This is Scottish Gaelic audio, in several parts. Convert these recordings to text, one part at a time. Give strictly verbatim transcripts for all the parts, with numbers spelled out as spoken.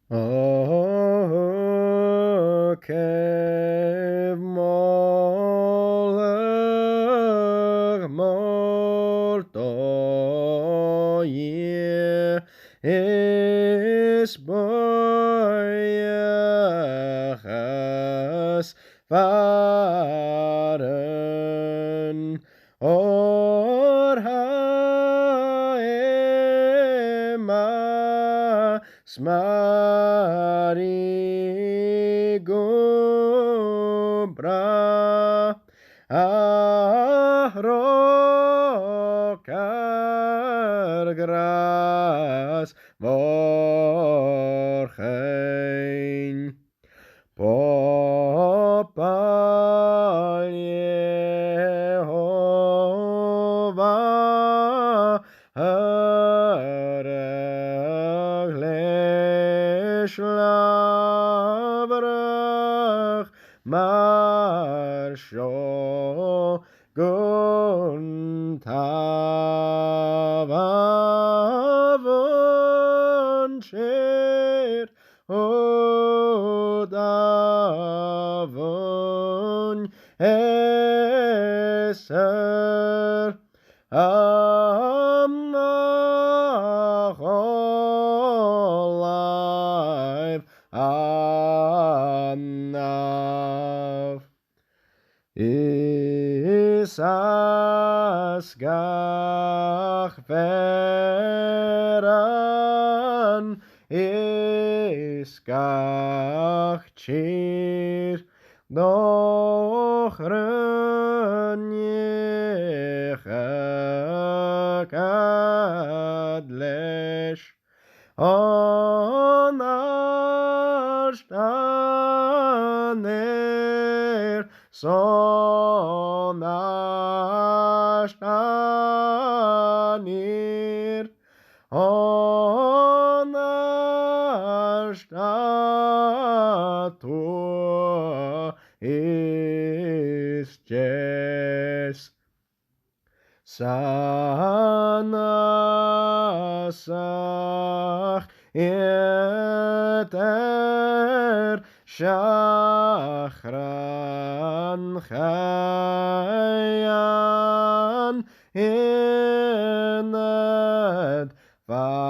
O, cèibh moladh mo dhòigh is buidheachas farainn, oir tha e mas math ri gum bràth a thròcair ghràs mhòr-chuimhne. Pob àille, o bha atharrachadh leis labhrach mar seo gun tàmh a' mhuinntir, o tàmh-easair, ann a dh'fhalbh an nàmh. Is às gach fearann is gach tìr, do chruinneachadh iad leis. An àird an ear, 's an àird an iar, an àird à tuath is deas. 'S ann às a' cheudan seachran chaidh an ionad falbh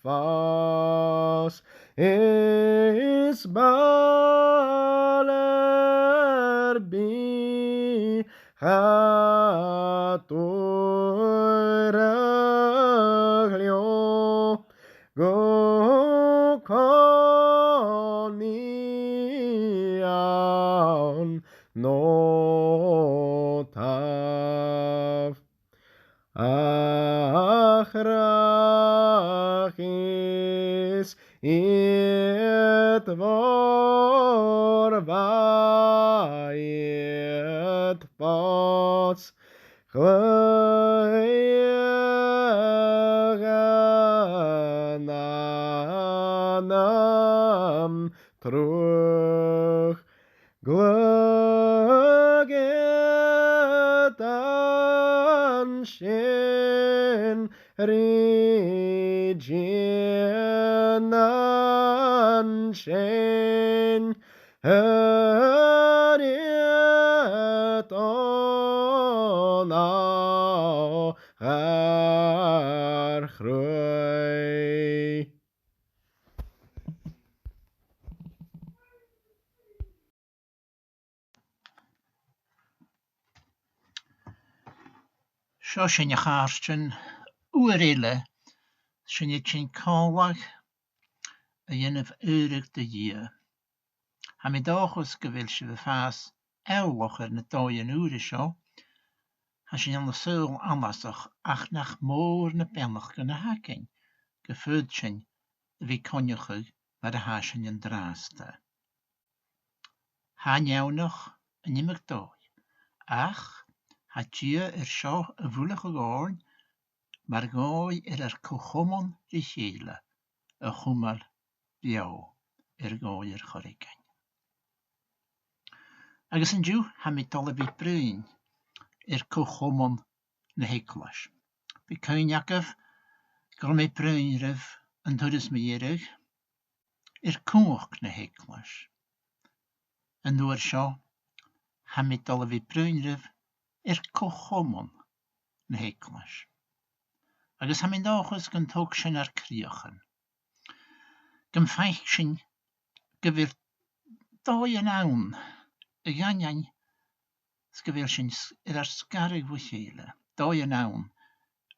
fàs, is b' àill air bith cha tuireadh leotha gu còmhnaidh ann no tàmh. Ach rachadh iad bhor bha iad fòs, ghlaodhagan anam truagh. Glaodh iad an sin ri dìon an sin, thàinig Dòmhnall gar chruaidh. Seo sinn, a chàirdean, uair eile, sinn a' tighinn còmhla a dhèanamh adhradh do Dhia. Tha mi an dòchas gu bheil sibh a' fàs eòlach air na dòighean ùra seo. Tha sinn ann an saoghal annasach, ach nach mòr na beannachdan a th' againn gum faod sinn a bhith a' coinneachadh mar a tha sinn an-dràsta. Tha e neònach an iomadh dòigh, ach tha Dia air seo a bhuileachadh oirnn mar dhòigh air ar co-chomann ri chèile a chumail beò air dhòigh air choreigin. Agus an-diugh tha mi a' dol a bhith a' bruidhinn air co-chomann na h-eaglais. Bidh cuimhne agaibh gun robh mi a' bruidhinn ribh an turas mu dheireadh air cumhachd na h-eaglais. An uair seo, tha mi a' dol a bhith a' bruidhinn ribh air co-chomann na h-eaglais. Agus tha mi an dòchas gun tog sin ar cridheachan. Gum faic sinn gu bheil dòighean ann a dh'aindeoin 's gu bheil sinn s-, air ar sgaradh bho chèile, dòighean ann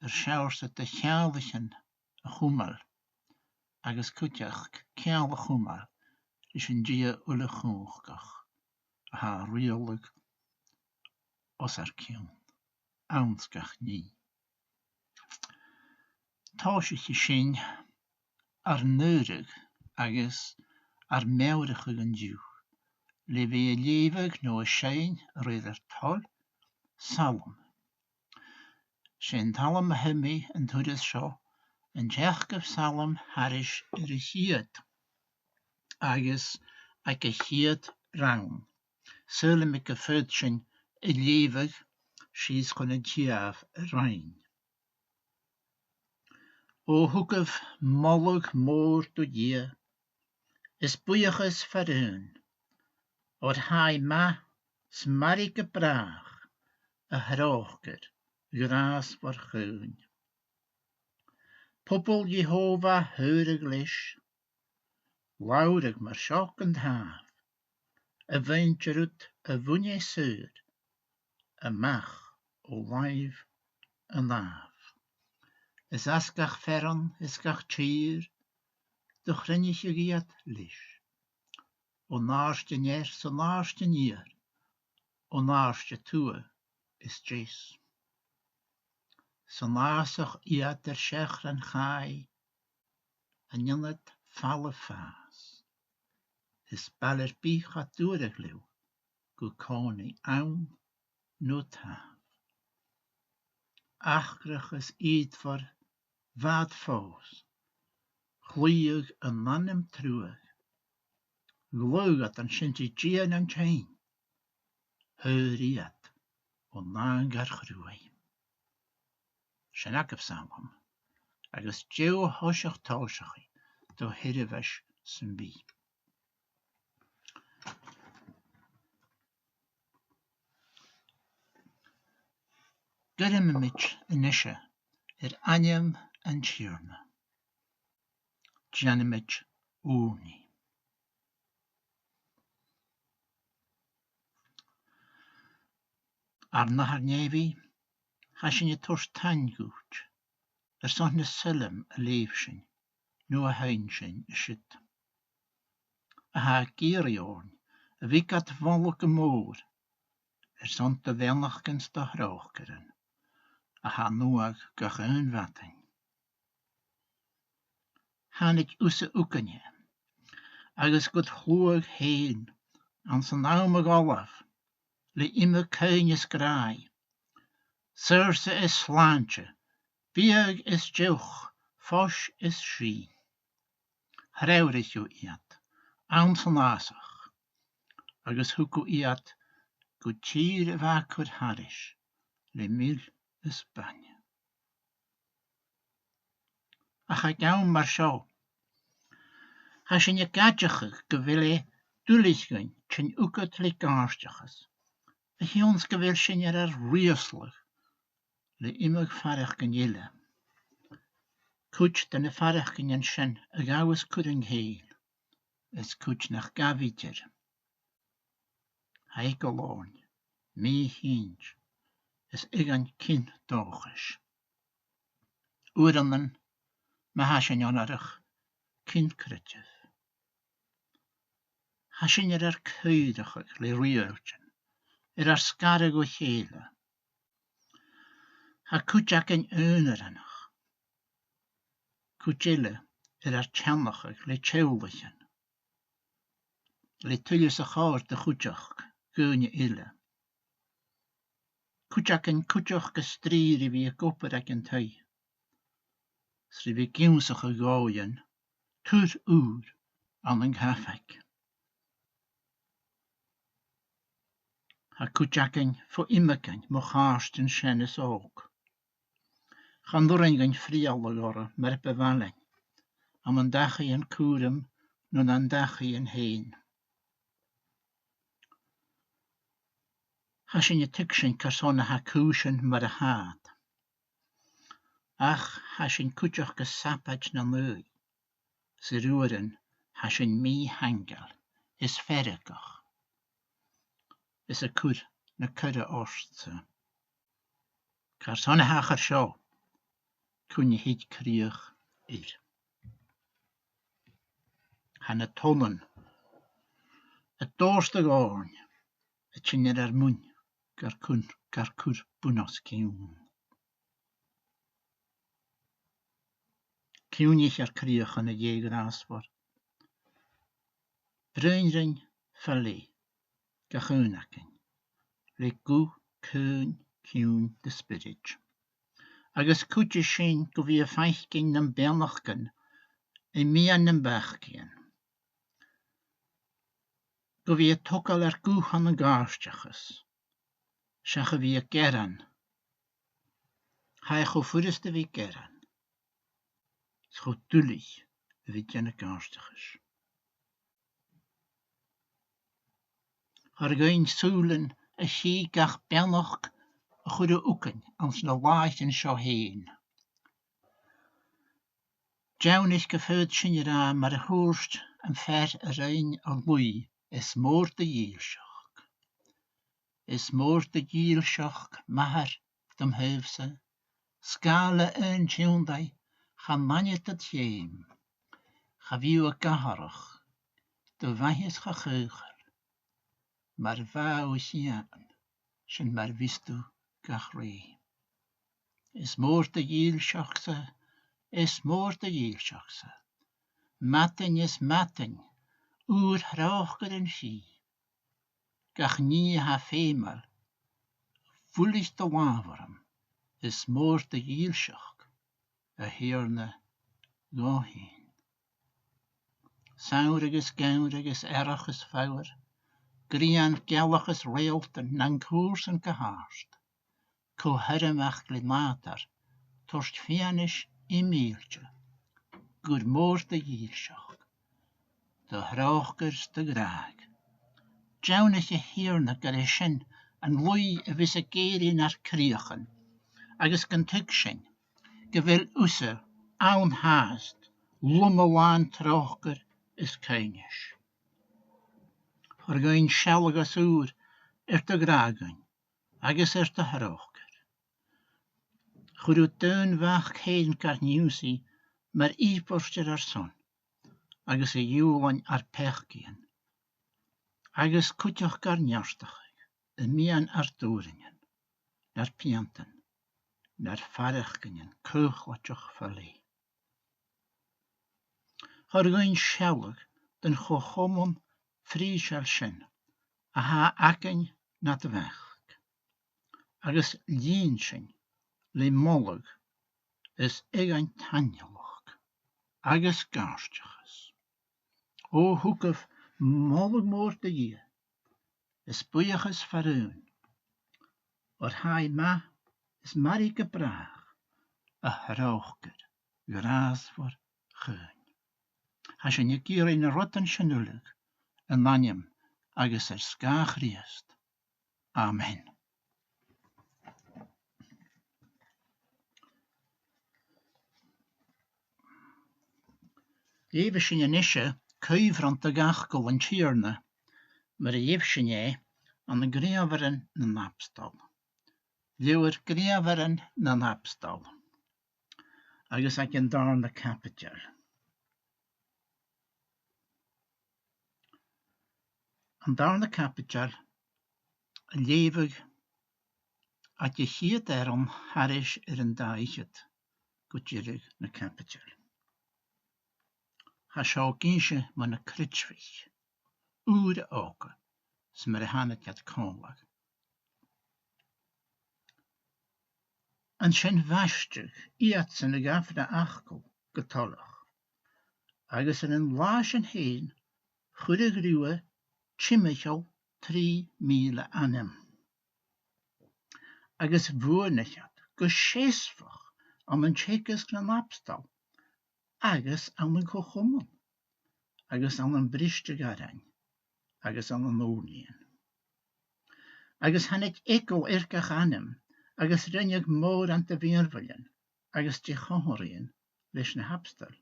air seòrsa de cheanglaichean a chumail, agus cuideachd ceangal a chumail leis an Dia uile-chumhachdach a tha a' riaghladh os ar cionn, anns gach nì. Tòisichidh sinn ar n-adhradh agus ar meòrachadh an-diugh le bhith a' leughadh no a' seinn a rèir ar toil, Salm. 'S e an t-Salm a th' ann an turas seo, an t-seachdamh Salm thairis air a' chiad, agus aig a' chiad rann. Saoilidh mi gum faod sinn a leughadh sìos chun an t-siathamh rann. O thugaibh moladh mòr do Dhia, is buidheachas far aon, oir tha e math 's mairidh gu bràth a thròcair ghràsmhor chaoin. Poball Iehòbhah, shaoradh leis, labhradh mar seo gun tàmh, a' mhuinntir ud a bhuineas saor a-mach o làimh an làimh. Is às gach fearann is gach tìr do chruinnicheadh iad leis, on àirde near 's on àirde iar, on àirde tuath is deas. 'S on fhàsach iad air seachran chaidh, an ionad falamh fàs, is bail air bith cha d' fhuaradh leotha gu còmhnaidh ann no tàmh. Acrach is ìdmhor bha iad fòs, chlaoidheadh an anam truagh, ghlaodh iad an sin ri Dia nan teinn, shaor iad o làn gar chruaidh. Sin agaibh Salm, agus deagh thoiseach tòiseachaidh do sheirbheis sam bith. Gairmidh sinn a-nise air ainm an Tighearna. Dèanamaid ùrnaigh. Ar n-Athair nèamhaidh, tha sinn a' toirt taing dhut airson na Sailm a leugh sinn, no a sheinn sinn an siud. A tha ag iarraidh oirnn a bhith gad mholadh gu mòr airson do bheannachdan 's do thròcairean, a tha an uaigh gach aon mhadainn. Thàinig thusa thugainne, agus gun t-sluagh fhèin, anns an àm a dh'fhalbh, le iomadh cuimhne is gràdh, saorsa is slàinte, biadh is deoch, fois is sìth. Threòraich thu iad anns an fhàsach, agus thug thu iad gu tìr a bha cur thairis le mil is bainne. Ach aig àm mar seo, tha sinn ag aideachadh gu bheil e duilich dhuinn tighinn thugad le gàirdeachas, a chionn 's gu bheil sinn air ar riaghladh le iomadh faireachdainn eile. Cuid de na faireachdainnean sin a ghabhas cur an cèill, is cuid nach gabh idir. Tha eagal oirnn mì-shìnt is aon cion dòchais. Uaireannan, ma tha sinn onarach, cion creideimh. Tha sinn air ar cuideachadh le riaghailtean, air ar sgaradh bho chèile. Tha cuid againn aonaranach, cuid eile air ar teannachadh le teaghlaichean, le tuilleadh 's a' chòir de chuideachd dhaoine eile. Cuid againn cuideachd a' strì ri bhith ag obair aig an taigh, 's ri bhith ag ionnsachadh dhòighean tur ùr ann an cabhaig. Tha cuid againn fo iomagain mu chàirdean sean is òg. Chan urrainn dhuinn frithealadh orra mar bu mhath leinn, ann an dachaighean cùraim no ann an dachaighean fhèin. Tha sinn a' tuigsinn carson a tha cùisean mar a tha iad. Ach tha sinn cuideachd a' sabaid nan aghaidh, 's air uairean tha sinn mì-thaingeil is feargach is a' cur na coire ortsa. Carson a thachair seo? Cuin a thig crìoch air? Tha na tonnan a' dòrtadh oirnn, a' tighinn air ar muin gar cur, gar cur bun-os cionn. Ciùinich ar cridheachan, a Dhè ghràsmhoir. Bruidhinn rinn fa leth, gach aon againn, le guth caoin ciùin do Spioraid. Agus cuidich sinn gu bhith a' faicinn nam beannachdan am meadhan nam beachdan, gu bhith a' togail ar guth ann an gàirdeachas, seach a bhith a' gearan. Tha e cho furasta a bhith a' gearan, 's cho duilich a bhith a' dèanamh gàirdeachais. Thoir dhuinn sùilean a chì gach beannachd a chuireadh thugainn anns na làithean seo fhèin. Deònaich gum faod sinn a ràdh mar a thuirt am fear a rinn an laoidh: Is mòr do dhìlseachd. Is mòr do dhìlseachd, m' Athair, dom thaobh-sa, sgàile aon tionndaidh chan aithne dod cheum, cha bhi thu ag atharrachadh do mhaitheas cho caochail, mar bha thu, a Thighearna, sin mar bhios tu gach rè. Is mòr do dhìlseachd-sa, is mòr do dhìlseachd-sa, madainn is madainn, ùr thròcair an sìth, gach nì a tha feumail, bhuilich do làmh orm, is mòr do dhìlseachd, a Thighearna, dhomh fhèin. Samhradh is geamhradh is earrach is foghar, grian, gealach is reultan nan cùrsan gu h-àrd, co-thoirmeach le nàdar, toirt fianais i mìltean, gur mòr do dhìlseachd, do thròcair 's do ghràdh. Deònaich, a Thighearna, gur e sin an laoidh a bhios ag èirigh nar cridheachan, agus gun tuig sinn gu bheil thusa ann fhathast, loma-làn tròcair is caoineis. Thoir dhuinn sealladh às ùr air do ghràdh dhuinn agus air do thròcair. Chuir thu d' aon Mhac fhèin gar n-ionnsaigh mar ìobairt air ar son, agus a ghiùlain ar peacaidhean, agus cuideachd gar neartachadh am meadhan ar dòrainnean, nar piantan, nar faireachdainnean caochlaideach fa leth. Thoir dhuinn sealladh don cho-chomann phrìseil sin a tha againn nad Mhac, agus lìon sinn le moladh is eadhainn taingealachd agus gàirdeachas. O, thugaibh moladh mòr do Dhia, is buidheachas faraon, oir tha e math is mairidh gu bràth a thròcair ghràsmhor chaoin. Tha sinn ag iarraidh na rudan sin uile, an ainm agus air sgàth Chrìosd. Amen. Leughaidh sinn a-nise cuibhreann de dh'fhacal an Tighearna, mar a gheibh sinn e ann an Gnìomharan nan Abstol. Leabhar Gnìomharan nan Abstol, agus aig an dàrna caibideil. An dàrna caibideil, a' leughadh aig a' chiad earrann thairis air an dà fhichead gu deireadh na caibideil. Tha seo ag innse mu na creidmhich ùra òga, 's mar a thàinig iad còmhla. An sin bhaisteadh iadsan a ghabh na fhacal gu toileach, agus air an là sin fhèin chuireadh riutha timcheall trì mìle anam. Agus bhuannaich iad gu seasmhach ann an teagasg nan Abstol, agus ann an co-chomann, agus ann am bristeadh arain, agus ann an ùrnaighean. Agus thàinig eagal air gach anam, agus rinneadh mòran de mhìorbhailean agus de chomharraidhean leis na h-abstoil.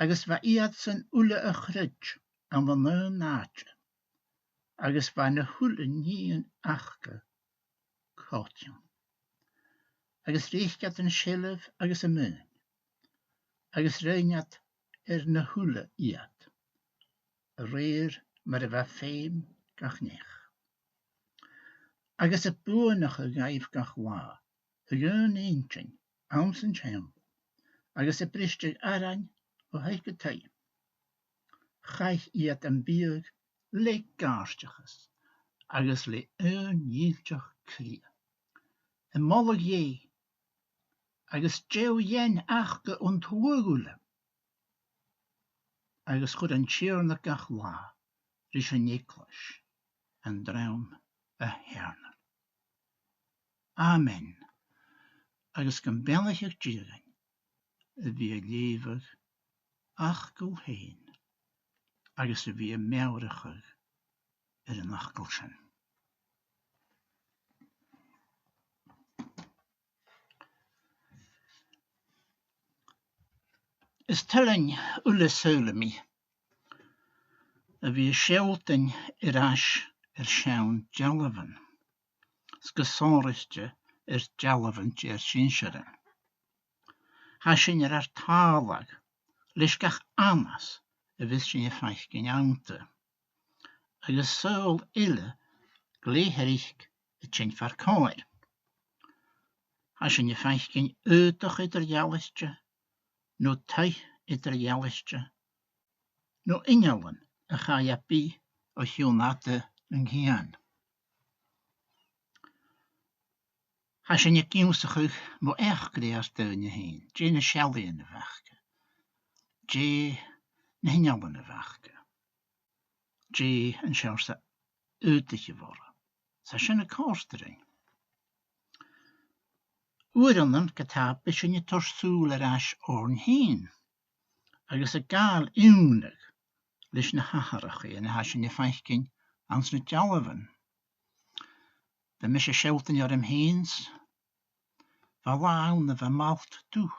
Agus bha iadsan uile a chreid ann an aon àite, agus bha na h-uile nithean aca còmhla. Agus reic iad an seilbh agus am maoin, agus rinn iad air na h-uile iad, a rèir mar a bha feum gach neach. Agus a' buanachadh dhaibh gach latha a dh'aon inntinn anns an teampall, agus a' bristeadh arain o thaigh gu taigh, chaith iad am biadh le gàirdeachas agus le aon-ghillteachd cridhe, a' moladh Dhè, agus deagh dheidhinn aca on t-sluagh uile. Agus chuir an Tighearna gach latha ris an eaglais an dream a thèarnadh. Amen. Agus gum beannaicheadh Dia dhuinn a bhith a' leughadh fhacal fhèin, agus a bhith a' meòrachadh air an fhacal sin. Is toil leinn uile, saoilidh mi, a bhith a' sealltainn air ais air seann dealbhan, 's gu sònraichte air dealbhan de ar sinnsirean. Tha sinn air ar tàladh leis gach annas a bhios sinn a' faicinn annta, agus saoghal eile glè thric a' tighinn far comhair. Tha sinn a' faicinn aodach eadar-dhealaichte, no taigh eadar-dhealaichte, no innealan a chaidh à bith o chionn fhada nan cian. Tha sinn ag ionnsachadh mu eachdraidh ar daoine fhèin, dè na seallaidhean a bh' aca, dè na h-innealan a bh' aca, dè an seòrsa aodaich a bh' orra. 'S tha sin a' còrdadh rinn. Uaireannan ge-tà bidh sinn a' toirt sùil air ais oirnn fhìn, agus a' gabhail iongnadh leis na h-atharrachaidhean a tha sinn a' faicinn anns na dealbhan. Bha mise a' sealltainn orm fhìn, 's bha latha ann a bha m' fhalt dubh,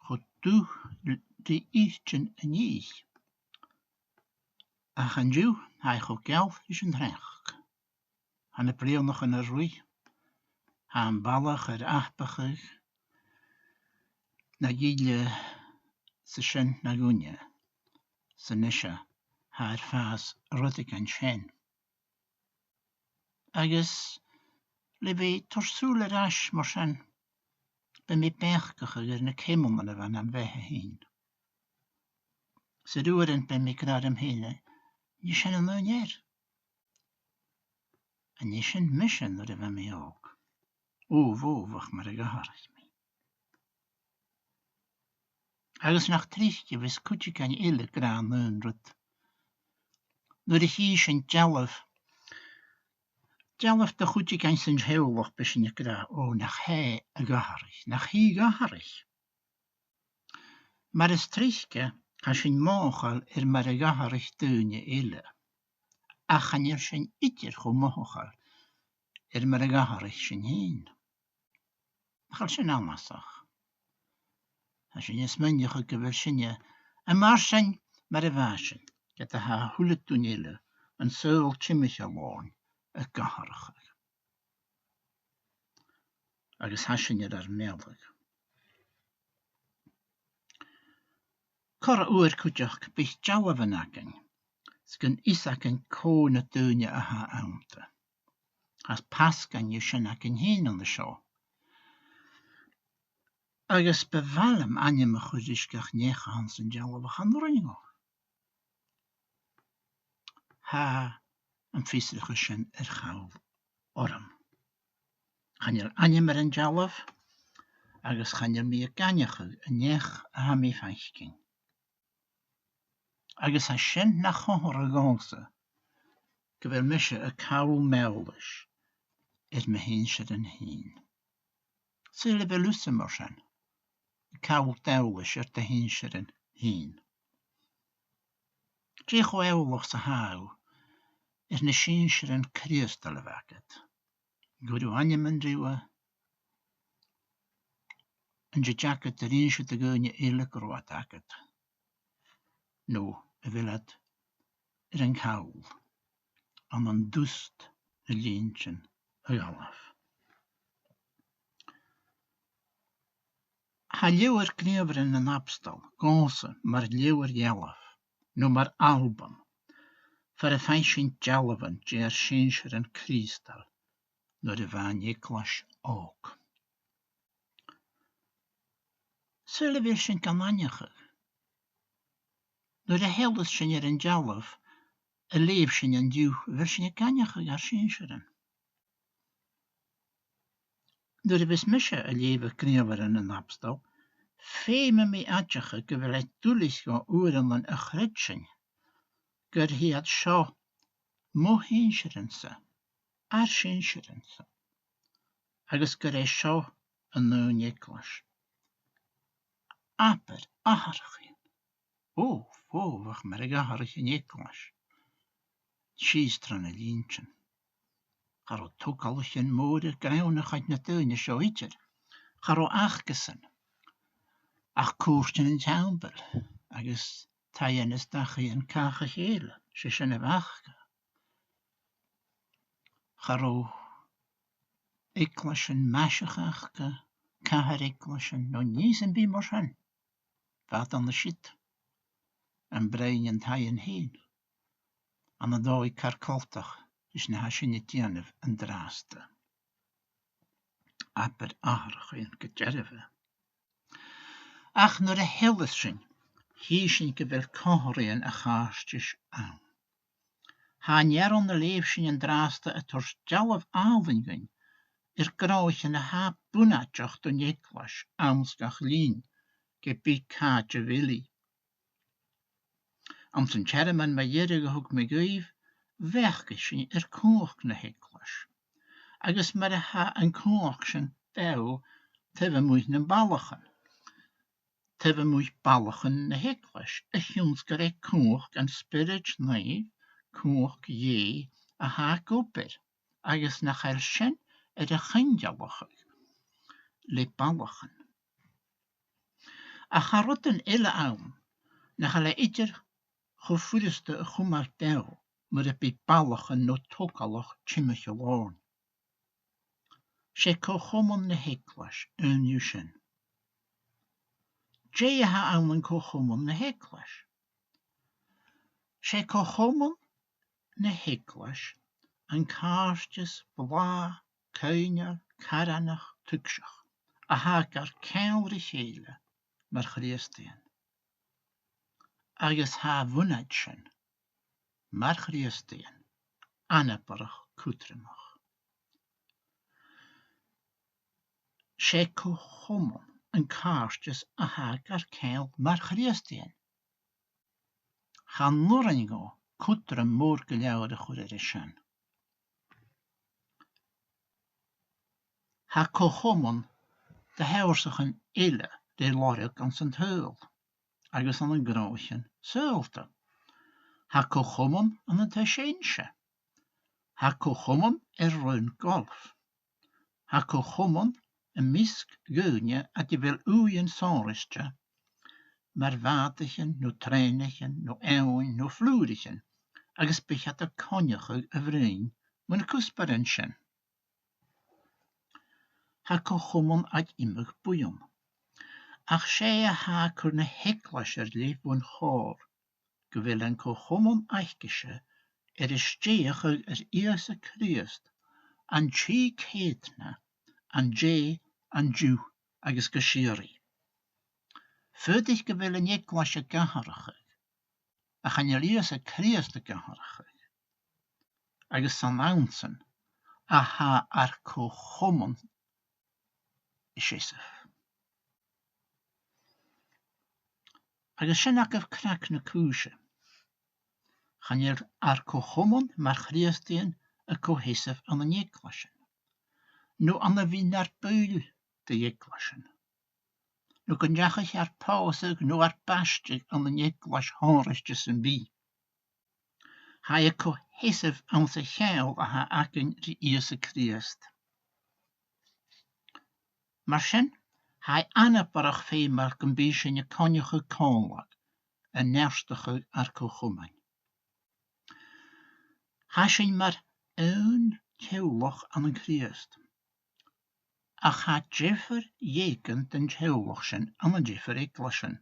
cho dubh ri itean an fhìth. Ach an-diugh, tha i cho geal ris an t-sneachd. Tha na bliadhnaichean air ruith, tha am balach air abachadh, na ghille 's a sin na dhuine, 's a-nise tha air fàs rudeigin sean. Agus le bhith a' toirt sùil air ais mar sin, bidh mi a' beachdachadh air na ceumannan a bha nam bheatha fhìn. 'S air uairean bidh mi ag ràdh rium fhìn, an e sin an aon fhear? An e sin mise nuair a bha mi òg? Ò, bhò, bha, ach mar a dh'atharraich mi. Agus nach tric a bhios cuideigin eile ag ràdh an aon rud. Nuair a chì sinn dealbh, dealbh de chuideigin san teaghlach, bidh sinn ag ràdh, ò, nach e a dh'atharraich, nach i a dh'atharraich. Mar as trice, tha sinn mothachail air mar a dh'atharraich daoine eile, ach chan eil sinn idir cho mothachail air mar a dh'atharraich sinn fhìn. Nach eil sin annasach? Tha sinn a' smaoineachadh gu bheil sinne a' mairsinn mar a bha sinn, ged a tha a h-uile duine eile, an saoghal timcheall oirnn, ag atharrachadh. Agus tha sinn air ar mealladh. Corra uair cuideachd bidh dealbhan againn, 's gun fhios againn cò na daoine a tha annta. Tha pasgan dhiubh sin againn fhìn an seo. Agus bu mhath leam ainm a chur ris gach neach a th' anns an dealbh, ach chan urrainn dhomh. Tha am fiosrachadh sin air chall orm. Chan eil ainm air an dealbh, agus chan eil mi ag aithneachadh an neach a tha mi a' faicinn. Agus tha sin na chomharra dhòmhsa gu bheil mise a' call m' eòlais air mo shinnsirean fhìn. Saoil a bheil thusa mar sin? call d' eòlais air do shinnsearan fhèin. Dè cho eòlach 's a tha thu air na sinnsearan Crìosdail a bh' agad? An cuir thu ainmean riutha? An tèid agad air innse do dhaoine eile gun robh iad agad? No a bheil iad air an call ann an dust na linntean a dh'fhalbh? Tha leabhar Gnìomharan nan Abstol dhòmhsa mar leabhar-dhealbh, no mar albam, far am faigh sinn dealbhan de ar sinnsearan Crìosdail nuair a bha an eaglais òg. Saoil a bheil sinn gan aithneachadh, nuair a sheallas sinn air an dealbh a leugh sinn an-diugh, a bheil sinn ag aithneachadh ar sinnsearan? Nuair a bhios mise a' leughadh Gnìomharan nan Abstol, feumaidh mi aideachadh gu bheil e duilich dhomh uaireannan a chreidsinn gur iad seo mo shinnsearan-sa, ar sinnsearan-sa, agus gur e seo an aon eaglais. Abair atharrachadh. Ò, bhò, bha mi mar atharrachadh an eaglais sìos tro na linntean. Cha robh togalaichean mòra grànda aig na daoine seo idir. Cha robh acasan ach cùirtean an teampaill agus taighean is dachaighean càch a chèile, 's e sin a bh' aca. Cha robh eaglaisean maiseach aca, cathair-eaglaisean no nì sam bith mar sin. Bha iad ann an siud, am broinn an taighean fhèin, ann an dòigh car coltach ris na tha sinn a' dèanamh an-dràsta. Abair atharrachadh gu dearbh. Ach nuair a sheallas sinn, chì sinn gu bheil comharraidhean a' chàirdeis ann. Tha an earrann a leugh sinn an-dràsta a' toirt dealbh àlainn dhuinn air gnothaichean a tha bunaiteach don eaglais anns gach linn, ge bith càit a bheil i. Anns an t-searmon mu dheireadh a thug mi dhuibh, bheachdaich sinn air cumhachd na h-eaglais, agus mar a tha an cumhachd sin beò taobh a-muigh nam ballachan. Taobh a-muigh ballachan na h-eaglais, a chionn 's gur e cumhachd an Spioraid Naoimh, cumhachd Dhè, a tha ag obair, agus nach eil sin air a choingealachadh le ballachan. Ach tha rudan eile ann nach eil idir cho furasta a chumail beò mura bi ballachan no togalach timcheall oirnn. 'S e co-chomann na h-eaglais, aon dhiubh sin. Dè a th' ann an co-chomann na h-eaglais? 'S e co-chomann na h-eaglais an càirdeas blàth, coibhneil, carthannach, tuigseach a tha gar ceangal ri chèile mar Chrìosdaidhean. Agus tha a' bhunaid sin, mar Chrìosdaidhean, anabarrach cudromach. 'S e co-chomann an càirdeas a tha gar ceangal mar Chrìosdaidhean. Chan urrainn dhomh cudrom mòr gu leòr a chur air a sin. Tha co-chomann de sheòrsachan eile ri lorg anns an t-saoghal agus ann an gnothaichean saoghalta. Tha co-chomann ann an taigh-seinnse. Tha co-chomann air raon golf. Tha co-chomann am measg dhaoine aig a bheil ùidhean sònraichte, mar bhàtaichean no trèanaichean no eòin no flùraichean, agus bidh iad a' coinneachadh a bhruidhinn mun cuspairean sin. Tha co-chomann aig iomadh buidheann, ach 's e a tha a' cur na h-eaglais air leth bhon chòrr gu bheil an co-chomann aicese air a stèidheachadh air Ìosa Crìosd, an Tì Ceudna, an-dè, an-diugh agus gu sìorraidh. Faodaidh gu bheil an eaglais ag atharrachadh, ach chan eil Ìosa Crìosd ag atharrachadh, agus 's ann an sin a tha ar co-chomann a' seasamh. Agus sin agaibh cnag na cùise. Chan eil ar co-chomann mar Chrìosdaidhean a' co-sheasamh ann an eaglaisean, no ann a bhith nar buill de dh'eaglaisean. no gun deachaidh ar pòsadh no ar baisteadh ann an eaglais shònraichte sam bith. Tha e co-sheasamh anns a' cheangal a th' againn ri Ìosa Crìosd. Mar sin, tha e anabarrach feumail gum bi sinn a' coinneachadh còmhla, a' neartachadh ar co-chomainn. Tha sinn mar aon teaghlach ann an Crìosd, ach tha diofar dh'eugan den teaghlach sin ann an diofar eaglaisean.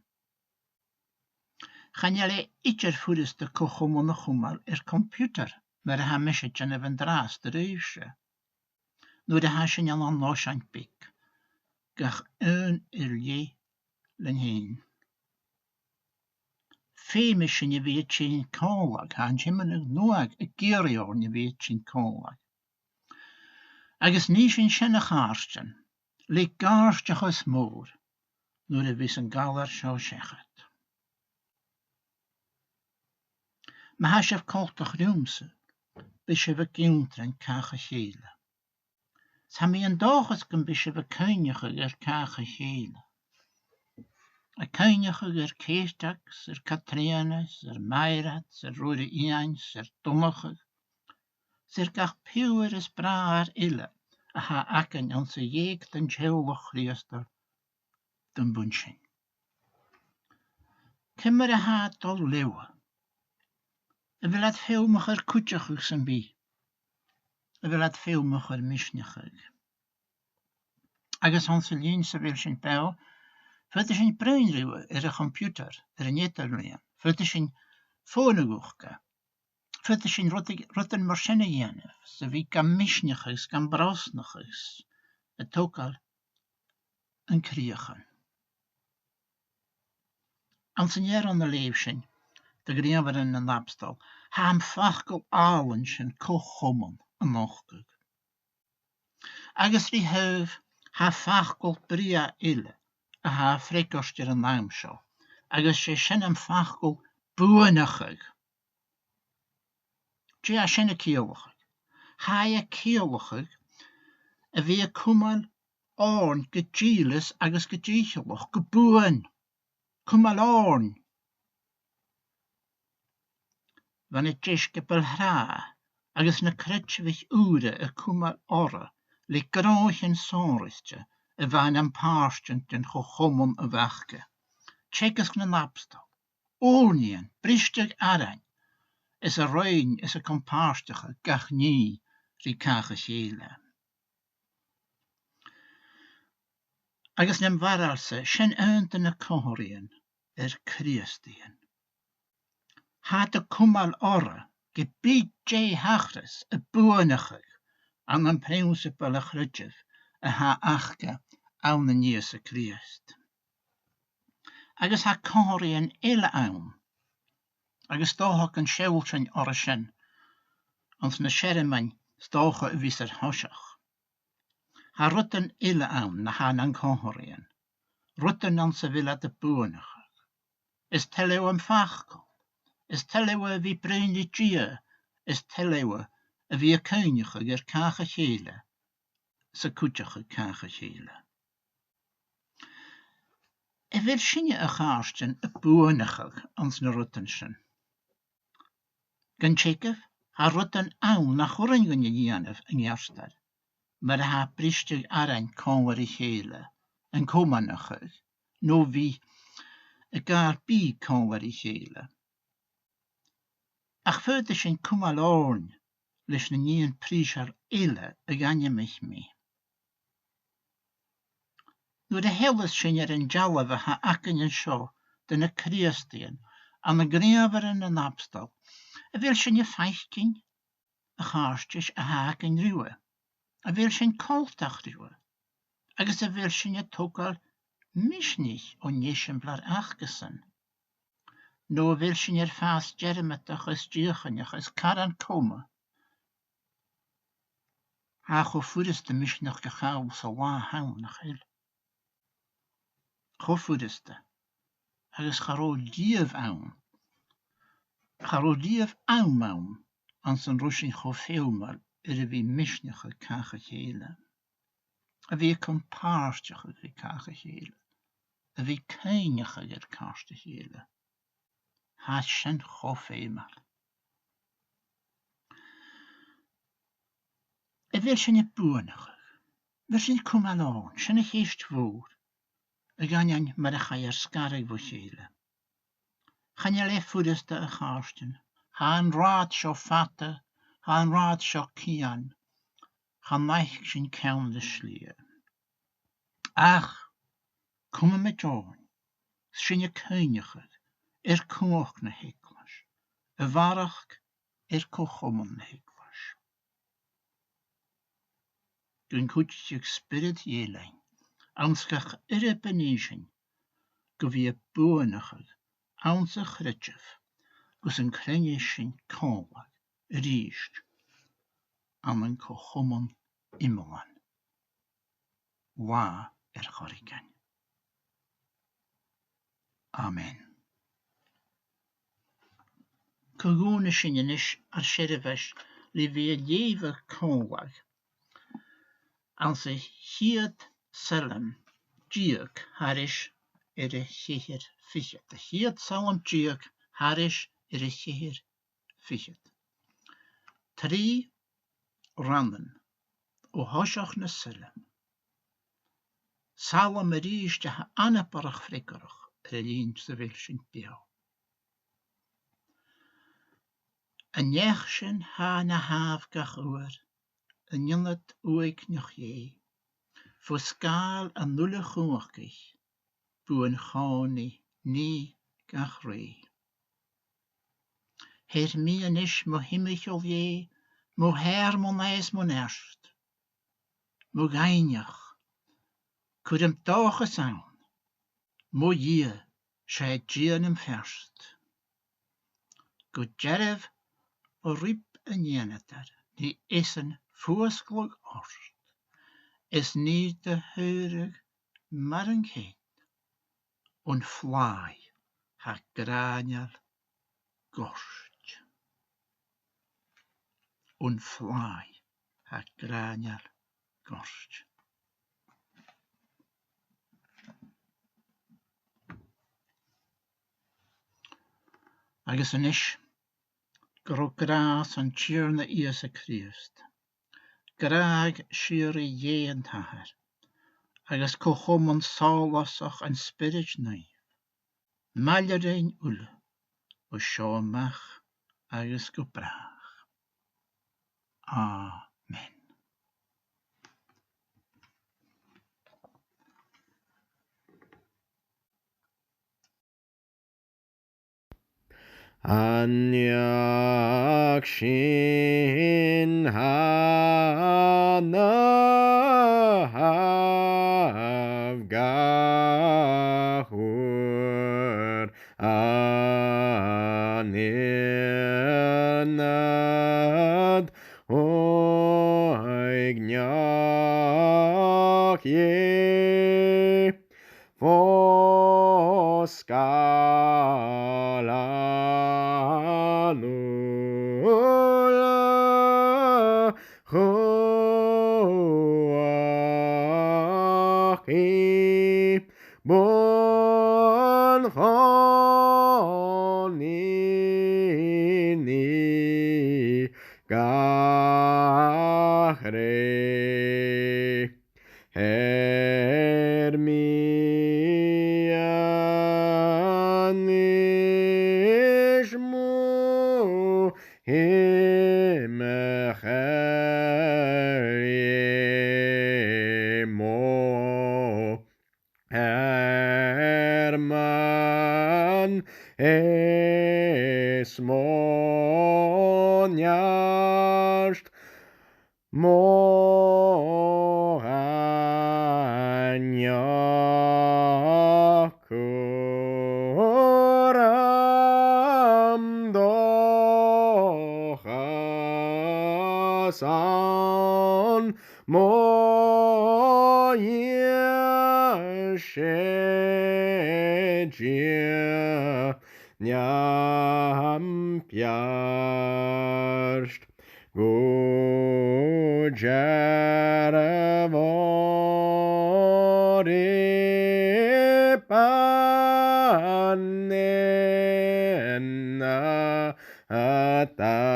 Chan eil e idir furasta co-chomann a chumail air computer, mar a tha mise a' dèanamh an-dràsta ribhse, nuair a tha sinn ann an oisean beag, gach aon air leth leinn fhèin. Feumaidh sinn a bhith a' tighinn còmhla, tha an Tiomnadh Nuadh ag iarraidh oirnn a bhith a' tighinn còmhla. Agus nì sinn sin, a chàirdean, le gàirdeachas mòr, nuair a bhios an galar seo seachad. Ma tha sibh coltach riumsa, bidh sibh ag ionndrainn càch a chèile. Tha mi an dòchas gum bi sibh a' cuimhneachadh air càch a chèile. A' cuimhneachadh air Ceiteags, air Catrìonas, air Mairead, air Ruairidh Iain, air Donnchadh, 's air gach piuthar is bràthair eile a tha againn anns a' gheug den teaghlach Chrìosdail dom buin sinn. Ciamar a tha dol leotha? A bheil iad feumach air cuideachadh sam bith? A bheil iad feumach air misneachadh? Agus anns an linn 's a bheil sinn beò, faodaidh sinn bruidhinn riutha air a' choimpiutair, air an eadar-lìon, faodaidh sinn fònadh thuca, faodaidh sinn rudan, rudan mar sin a dhèanamh, 's a bhith gam misneachadh, 's gam brosnachadh, 's a' togail an cridheachan. Anns an earrann a leugh sinn de Ghnìomharan nan Abstol, tha am facal àlainn sin co-chomann a' nochdadh. Agus ri thaobh, tha facal brèagha eile a tha a' freagairt air an àm seo, agus 's e sin am facal buanachadh. Dè tha sin a' ciallachadh? Tha e a' ciallachadh a bhith a' cumail oirnn gu dìleas agus gu dìcheallach, gu buan, cumail oirnn. Bha na deisciobail thràth agus na creidmhich ùra a' cumail orra le gnothaichean sònraichte a bha nam pàirtean den cho-chomann a bh' aca. Teagasg nan Abstol, ùrnaighean, bristeadh arain, is a' roinn is a' compàirteachadh gach nì ri càch a chèile. Agus nam bharail-sa, sin aon de na comharraidhean air Crìosdaidhean. Tha iad a' cumail orra, ge bith dè thachras, a' buanachadh ann am prionnsabal a' chreidimh a tha aca ann an Ìosa Crìosd. Agus tha comharraidhean eile ann, agus 's dòcha gun seall sinn orra sin anns na searmonaidhean 's dòcha a bhios air thoiseach. Tha rudan eile ann na tha nan comharraidhean, rudan anns a bheil iad a' buanachadh. Is toil leotha am facal, is toil leotha a bhith a' bruidhinn ri Dia, is toil leotha a bhith a' cuimhneachadh air càch a chèile, 's a' cuideachadh càch a chèile. A bheil sinne, a chàirdean, a' buanachadh anns na rudan sin? Gun teagamh, tha rudan ann nach urrainn dhuinn a dhèanamh an-ceartuair, mar a tha bristeadh arain còmhla ri chèile, an comanachadh, no bhith a' gabhail bìdh còmhla ri chèile. Ach faodaidh sinn cumail oirnn leis na nithean prìseil eile a dh'ainmich mi. Nuair a sheallas sinn air an dealbh a th' againn an seo de na Crìosdaidhean ann an Gnìomharan nan Abstol, a bheil sinn a' faicinn a' chàirdeis a th' againn riutha? A bheil sinn coltach riutha? Agus a bheil sinn a' togail misneachd on eisimpleir acasan? No a bheil sinn air fàs dearmadach is dìochuimhneach is caran coma? Tha e cho furasta misneachd a chall san latha an-diugh, nach eil? Cho furasta, agus cha robh riamh ann, cha robh riamh àm ann anns an robh sinn cho feumail air a bhith a' misneachadh càch a chèile, a bhith a' compàirteachadh ri càch a chèile, a bhith a' cuimhneachadh air càirdeas a chèile. Tha sin cho feumail. A bheil sinn a' buannachadh? A bheil sinn a' cumail oirnn? Sin a' cheist mhòr a dh'aindeoin mar a chaidh ar sgaradh bho chèile. Chan eil e furasta, a chàirdean, tha an rathad seo fada, tha an rathad seo cian, chan fhaic sinn ceann na slighe. Ach cumamaid oirnn, 's sinn a' cuimhneachadh air cumhachd na h-eaglais, a bharrachd air co-chomann na h-eaglais. Gun cuidicheadh Spiorad Dhè leinn, anns gach oidhirp a nì sinn, gu bhith a' buannachadh anns a' chreideamh, gus an cruinnich sinn còmhla a-rithist ann an co-chomann iomlan, latha air choreigin. Amen. Co-dhùnaidh sinn a-nis ar seirbheis le bhith a' leughadh còmhla anns a' chiad Salm deug thairis air a' cheithir fichead. A' chiad Salm deug thairis air a' cheithir fichead. Trì rannan o thoiseach na Sailm. Salm a-rithist a tha anabarrach freagarrach air an linn sa bheil sinn beò. An neach sin tha na thaobh gach uair, an ionad uaigneach Dhè, fo sgàil an uile chumhachdaich, buan-chòmhnaidh nì gach rè. Their mi a-nis mo thimcheall Dhè, mo shàr, mo nàis, mo neart, mo dhaingneach, cuiridh mi dòchas ann, mo Dhia, 's e Dia nam feart. Gu dearbh, o rib an fhìneadair, nì esan fuasgladh ort, is nì do shaoradh mar an ceudna, on phlàigh tha gràineil goirt. On phlàigh tha gràineil goirt. Agus a-nis, gun robh gràs an Tighearna Ìosa Crìosd, gràdh sìorraidh Dhè an t-Athair, agus co-chomann sòlasach an Spioraid Naoimh, maille rinn uile, o seo a-mach agus gu bràth. Amen. An neach sin tha na thaobh gach uair, an ionad uaigneach Dhè, fo sgàil an uile chumhachdaich, buan-chòmhnaidh nì gach rè. Their mi a-nis mo thimcheall Dhè, mo shearmon is mo neart, mo dhaingneach, cuiridh mi dòchas ann, mo Dhia, 's e Dia nam beart. Gu dearbh, o rib Bànain a tàirneadh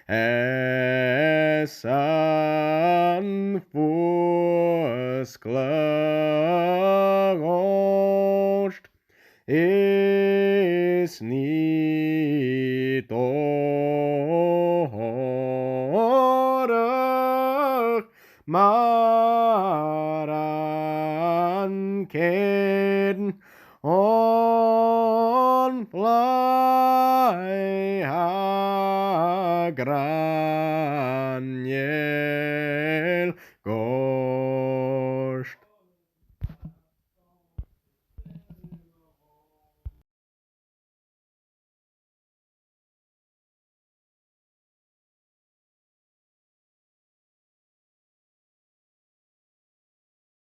is an fuasgladh ort, is nì dòrach mar an ceudn on bhlàth a ghràinneil.